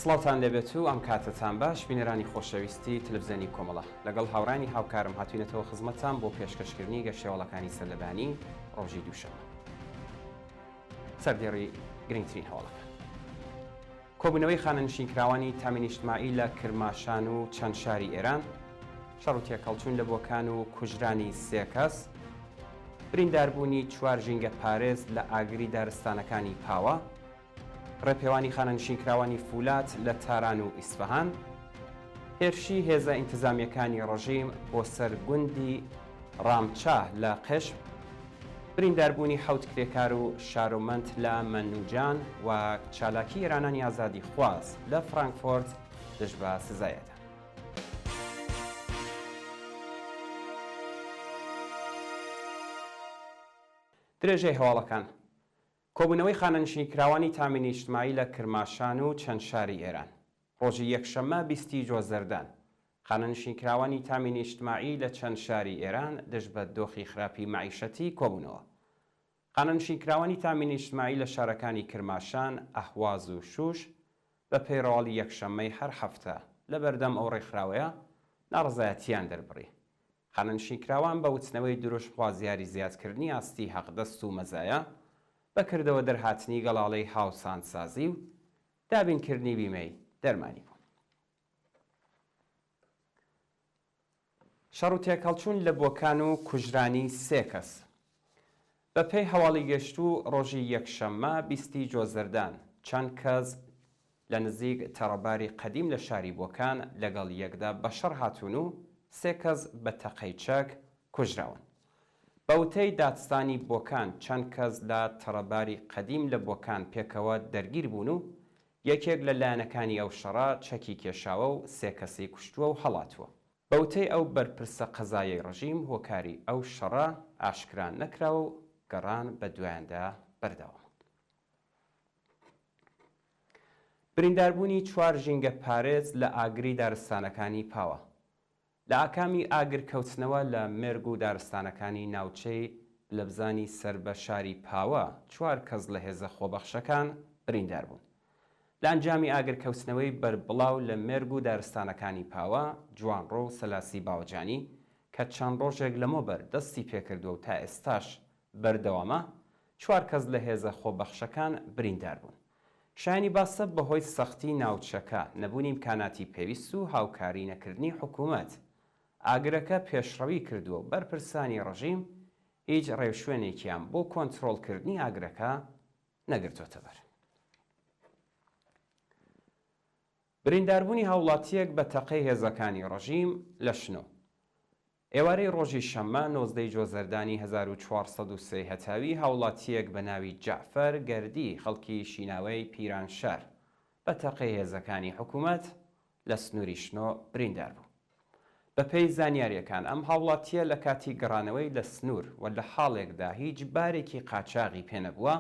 سڵاوتان لێبێت و ئەم کاتەتان باش بینەرانی خۆشەویستی تەلەفزیۆنی کۆمەڵە لەگەڵ هاوڕانی هاوکارم هاتوینەتەوە خزمەتتان بۆ پێشکەشکردنی گەشتەوەڵەکانی سەرلەبانی ڕۆژی دووشەممە سەردێڕی گرنگترین هەواڵەکان. کۆبوونەوەی خانەنشینکراوانی تامین ئیجتماعی لە کرماشان و چەند شاری ئێران، شەڕ و تێکهەڵچوون لە بۆکان و کوژرانی سێ کەس، برینداربوونی چوار ژینگەپارێز لە ئاگری دارستانەکانی پاوە، ڕێپێوانی خانەنشینکراوانی فولات لە تاران و ئیسفەهان، هێرشی هێزە ئینتزامییەکانی ڕژیم بۆ سەر گوندی ڕامچا لە قشم، برینداربوونی حەوت کرێکار و شارۆمەند لە مەنوجان و چالاکی ئێرانانی ئازادیخواز لە فرانکفۆرت دژ بە سزای ئێعدام. درێژەی هەواڵەکان. کۆبوونەوەی خانەنشینکراوانی تامین ئیجتماعی لە کرماشان و چەند شاری ئێران ڕۆژی یەکشەممە 20 ی جۆزەردان خانەنشینکراوانی تامین ئیجتماعی لە چەند شاری ئێران دژ بە دۆخی خراپی مەعیشەتی کۆبوونەوە. خانەنشینکراوانی تامین ئیجتماعی لە شارەکانی کرماشان، ئەهواز و شوش بە پێی ڕەواڵی یەکشەممەی هەر هەفتە لە بەردەم ئەو ڕێکخراوەیە ناڕەزایەتییان دەربڕی. خانەنشینکراوان بە وتنەوەی دروشم خوازیاری زیادکردنی ئاستی حەقدەست و مەزایا، بە کردەوە دەرهاتنی گەڵاڵەی هاوسانسازی و دابینکردنی بیمەی دەرمانی بوون. شەڕ و تێکهەڵچوون لە بۆکان و کوژرانی سێ کەس. بە پێی هەواڵی گەشتوو ڕۆژی یەکشەممە 20 ی جۆزەردان چەند کەس لە نزیک تەڕەباری قەدیم لە شاری بۆکان لەگەڵ یەکدا بەشەڕ هاتوون و سێ کەس بە تەقەی چەک کوژراون. بە وتەی دادستانی بۆکان چەند کەس لە تەڕەباری قەدیم لە بۆکان پێکەوە دەرگیر بوون و یەکێک لە لایەنەکانی ئەو شەڕە چەکی کێشاوە و سێ کەسی کوشتووە و هەڵاتووە. بە وتەی ئەو بەرپرسە قەزایەی ڕژیم هۆکاری ئەو شەڕە ئاشکرا نەکراوە و گەڕان بە دوایاندا بەردەوامە. برینداربوونی چوار ژینگەپارێز لە ئاگری دارستانەکانی پاوە. لە ئاکامی ئاگرکەوتنەوە لە مێرگ و دارستانەکانی ناوچەی لەبزانی سەر بە شاری پاوە، چوار کەس لە هێزە خۆبەخشەکان بریندار بوون. لە ئەنجامی ئاگرکەوتنەوەی بەربڵاو لە مێرگ و دارستانەکانی پاوە، جوانڕۆ و سەلاسی باوەجانی کە چەند ڕۆژێک لەمەوبەر دەستی پێکردووە و تا ئێستاش بەردەوامە، چوار کەس لە هێزە خۆبەخشەکان بریندار بوون. شایانی باسە بەهۆی سەختی ناوچەکە، نەبوونی ئیمکاناتی پێویست و هاوکاری نەکردنی حکوومەت، ئاگرەکە پێشڕەوی کردووە و بەرپرسانی ڕژیم هیچ ڕێوشوێنێکیان بۆ کۆنترۆڵکردنی ئاگرەکە نەگرتۆتەبەر. برینداربوونی هاوڵاتییەک بە تەقەی هێزەکانی ڕژیم لە شنۆ. ئێوارەی ڕۆژی شەممە 19 ی جۆزەردانی 1403 هەتاوی هاوڵاتییەک بە ناوی جەعفەر گەردی خەڵکی شیناوەی پیرانشار بە تەقەی هێزەکانی حکوومەت لە سنووری شنۆ بریندار بوو. بەپێی زانیارییەکان ئەم هاوڵاتییە لە کاتی گەڕانەوەی لە سنوور و لە حاڵێکدا هیچ بارێکی قاچاغی پێ نەبووە،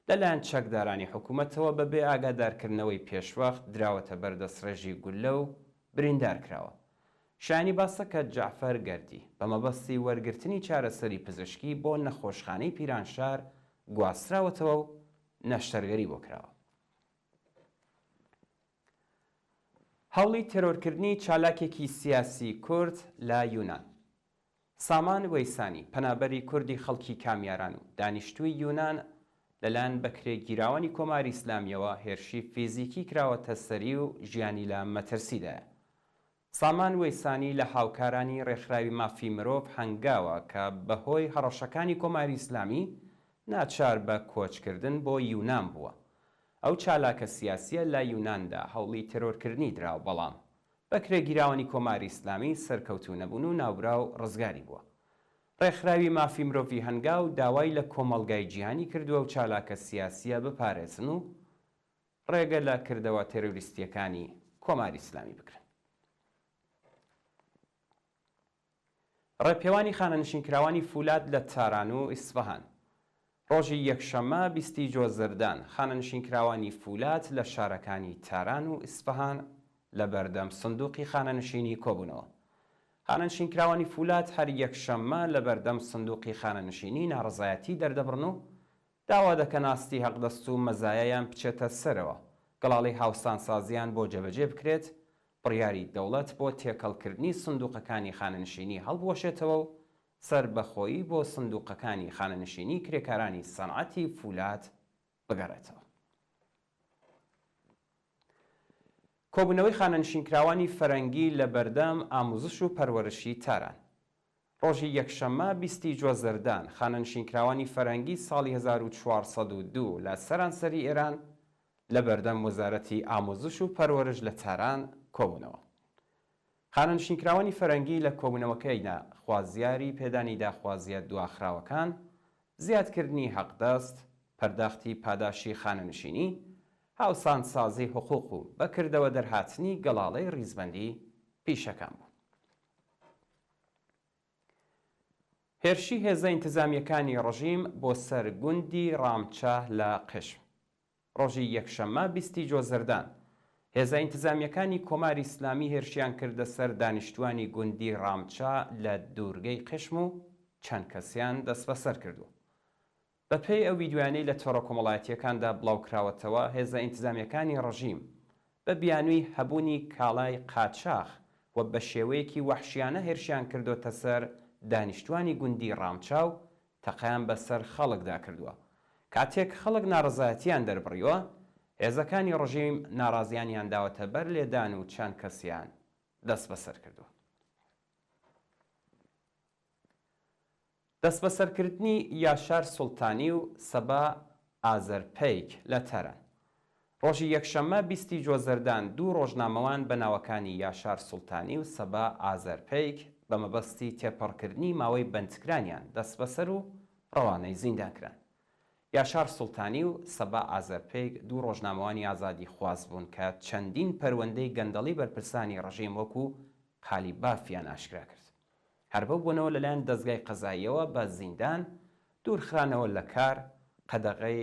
لەلایەن چەکدارانی حکوومەتەوە بە بێ ئاگادارکردنەوەی پێشوەخت دراوەتە بەر دەستڕێژی گوللە و بریندار کراوە. شایانی باسە کە جەعفەر گەردی، بە مەبەستی وەرگرتنی چارەسەری پزیشکی بۆ نەخۆشخانەی پیرانشار گواستراوەتەوە و نەشتەرگەری بۆ کراوە. هەوڵی تێرۆرکردنی چالاکێکی سیاسی کورد لە یونان. سامان وەیسانی، پەنابەری کوردی خەڵکی کامیاران و دانیشتووی یونان، لەلایەن بەکرێگیراوانی کۆماری ئیسلامییەوە هێرشی فیزیکی کراوەتە سەری و ژیانی لە مەترسیدایە. سامان وەیسانی لە هاوکارانی ڕێکخراوی مافی مرۆڤ هەنگاوە کە بەهۆی هەڕەشەکانی کۆماری ئیسلامی ناچار بە کۆچکردن بۆ یونان بووە. ئەو چالاکە سیاسییە لە یوناندا هەوڵی تێرۆرکردنی درا بەڵام بەکرێگیراوانی کۆماری ئیسلامی سەرکەوتوو نەبوون و ناوبراو ڕزگاری بووە. ڕێکخراوی مافی مرۆڤی هەنگاو داوای لە کۆمەڵگای جیهانی کردووە ئەو چالاکە سیاسییە بپارێزن و ڕێگە لە کردەوە تێرۆریستییەکانی کۆماری ئیسلامی بگرن. ڕێپێوانی خانەنشینکراوانی فولاد لە تاران و ئیسفەهان ڕۆژی یەکشەممە 20 ی جۆزەردان خانەنشینکراوانی فولاد لە شارەکانی تاران و ئیسفەهان لە بەردەم سندوقی خانەنشینی کۆبوونەوە. خانەنشینکراوانی فولاد هەر یەکشەممە لە بەردەم سندوقی خانەنشینی ناڕەزایەتی دەردەبڕن و داوا دەکەن ئاستی هەقدەست و مەزایایان بچێتە سەرەوە. گەڵاڵەی هاوسانسازییان بۆ جێبەجێ بکرێت، بڕیاری دەوڵەت بۆ تێکەڵکردنی سندوقەکانی خانەنشینی هەڵبوەشێتەوە و سەربەخۆیی بۆ سندوقەکانی خانەنشینی کرێکارانی سەنعەتی فولاد بگەڕێتەوە. کۆبوونەوەی خانەنشینکراوانی فەرەنگی لە بەردەم ئاموزش و پەروەرشی تاران. ڕۆژی یەکشەممە 20 ی جۆزەردان، خانەنشینکراوانی فەرهەنگی ساڵی 1402 لە سەرانسەری ئێران لە بەردەم وەزارەتی ئاموزش و پەروەرش لە تاران کۆبوونەوە. خانەنشینکراوانی فەرەنگی لە کۆبوونەوەکەیدا خوازیاری پێدانی داخوازییە دواخراوەکان، زیادکردنی حەقدەست، پەرداختی پاداشی خانەنشینی، هاوسانسازی حقوق و بە کردەوە دەرهاتنی گەڵاڵەی ڕیزبەندی پیشەکان بوون. هێرشی هێزە ئینتزامییەکانی ڕژیم بۆ سەر گوندی ڕامچە لە قشم. ڕۆژی یەکشەممە 20 ی جۆزەردان، هێزە ئینتزامییەکانی کۆماری ئیسلامی هێرشیان کردە سەر دانیشتووانی گوندی ڕامچە لە دوورگەی قشم و چەند کەسیان دەستبەسەر کردووە. بەپێی ئەو ویدیۆیانەی لە تۆڕە کۆمەڵایەتییەکاندا بڵاوکراوەتەوە، هێزە ئینتزامییەکانی ڕژیم بە بیانووی هەبوونی کاڵای قاچاخ و بە شێوەیەکی وەحشیانە هێرشیان کردۆتە سەر دانیشتووانی گوندی ڕامچا و تەقەیان بەسەر خەڵکدا کردووە. کاتێک خەڵک ناڕەزایەتییان دەربڕیوە، هێزەکانی ڕژیم ناڕازیانیان داوەتە بەر لێدان و چەند کەسیان دەستبەسەر کردووە. دەستبەسەرکردنی یاشار سوڵتانی و سەبا ئازەرپەیک لە تاران. ڕۆژی یەکشەممە 20 ی جۆزەردان دوو ڕۆژنامەوان بە ناوەکانی یاشار سوڵتانی و سەبا ئازەرپەیک بە مەبەستی تێپەڕکردنی ماوەی بەندکرانیان دەستبەسەر و ڕەوانەی زیندان کران. یاشار سوڵتانی و سەبا ئازەرپەیک دوو ڕۆژنامەوانی ئازادیخواز بوون کە چەندین پەروەندەی گەندەڵی بەرپرسانی ڕژیم وەکوو قالیبافیان ئاشکرا کرد. هەر بەو بۆنەوە لەلایەن دەزگای قەزاییەوە بە زیندان، دوورخرانەوە لە کار، قەدەغەی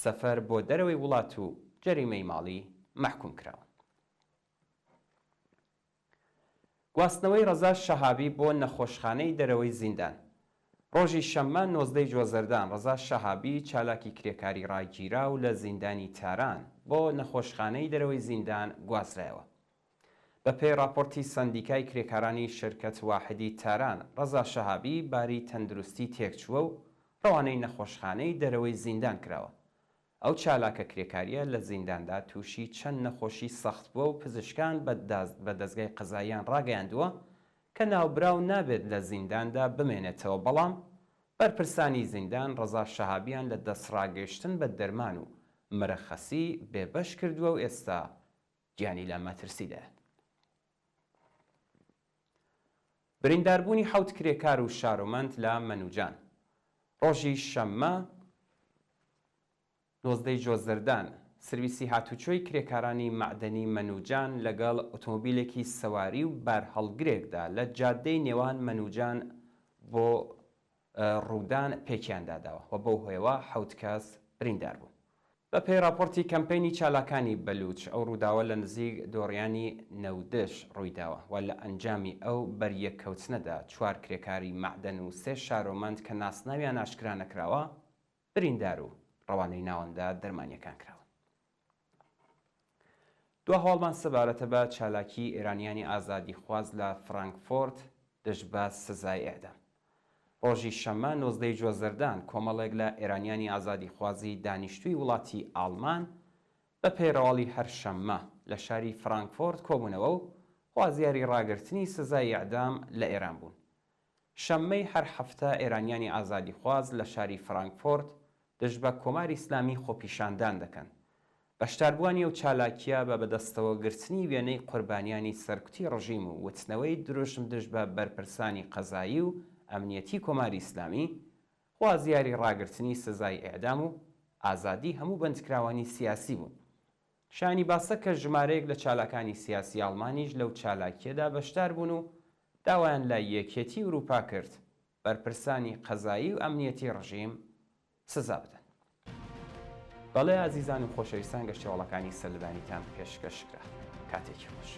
سەفەر بۆ دەرەوەی وڵات و جەریمەی ماڵی مەحکوم کراون. گواستنەوەی ڕەزا شەهابی بۆ نەخۆشخانەی دەرەوەی زیندان ڕۆژی شەممە 19 ی جۆزەردان ڕەزا شەهابی چالاکی کرێکاری ڕاگیراو لە زیندانی تاران بۆ نەخۆشخانەی دەرەوەی زیندان گوازرایەوە. بەپێی ڕاپۆرتی سەندیکای کرێکارانی شرکەت واحدی تاران، ڕەزا شەهابی باری تەندروستی تێکچووە و ڕەوانەی نەخۆشخانەی دەرەوەی زیندان کراوە. ئەو چالاکە کرێکارییە لە زینداندا تووشی چەند نەخۆشی سەخت بووە و پزیشکان بە دەزگای قەزاییان ڕاگەیاندووە کە ناوبراو نابێت لە زینداندا بمێنێتەوە، بەڵام بەرپرسانی زیندان ڕەزا شەهابیان لە دەستڕاگەیشتن بە دەرمان و مرەخەسی بێبەش کردووە و ئێستا گیانی لە مەترسیدایە. برینداربوونی حەوت کرێکار و شارۆمەند لە مەنوجان. ڕۆژی شەممە 19 ی جۆزەردان، سرویسی هاتوچۆی کرێکارانی مەعدەنی مەنوجان لەگەڵ ئۆتۆمۆبیلێکی سەواری و بارهەڵگرێکدا لە جادەی نێوان مەنوجان بۆ ڕوودان پێکیانداداوە و بەو هۆیەوە حەوت کەس بریندار بوون. بە پێی ڕاپۆرتی کەمپەینی چالاکانی بەلووچ، ئەو ڕووداوە لە نزیک دۆڕیانی نەودش ڕوویداوە و لە ئەنجامی ئەو بەریەککەوتنەدا چوار کرێکاری مەعدەن و سێ شارۆمەند کە ناسناویان ئاشکرا نەکراوە، بریندار و ڕەوانەی ناوەندە دەرمانییەکان کراون. دوا هەواڵمان سەبارەتە بە چالاکیی ئێرانیانی ئازادیخواز لە فرانکفۆرت دژ بە سزای ئێعدام. ڕۆژی شەممە 19 ی جۆزەردان کۆمەڵێک لە ئێرانیانی ئازادیخوازی دانیشتووی وڵاتی ئاڵمان بە پەیڕەواڵی هەر شەممە لە شاری فرانکفۆرت کۆبوونەوە و خوازیاری ڕاگرتنی سزای ئێعدام لە ئێران بوون. شەممەی هەر هەفتە ئێرانیانی ئازادیخواز لە شاری فرانکفۆرت دژ بە کۆماری ئیسلامی خۆپیشاندان دەکەن. بەشداربووانی ئەو چالاکییە بە بەدەستەوەگرتنی وێنەی قوربانیانی سەرکوتی ڕژیم و وتنەوەی دروشم دژ بە بەرپرسانی قەزایی و ئەمنیەتی کۆماری ئیسلامی، خوازیاری ڕاگرتنی سزای ئێعدام و ئازادی هەموو بەندکراوانی سیاسی بوون. شایانی باسە کە ژمارەیەک لە چالاکانی سیاسی ئاڵمانیش لەو چالاکییەدا بەشدار بوون و داوایان لە یەکێتی ئورووپا کرد بەرپرسانی قەزایی و ئەمنیەتی ڕژیم سزا بدەن. بەڵێ ئازیزان و خۆشەویستان گەشتەوەڵەکانی سەرلەبەیانیتان پێشکەش کرا. کاتێکی خۆش.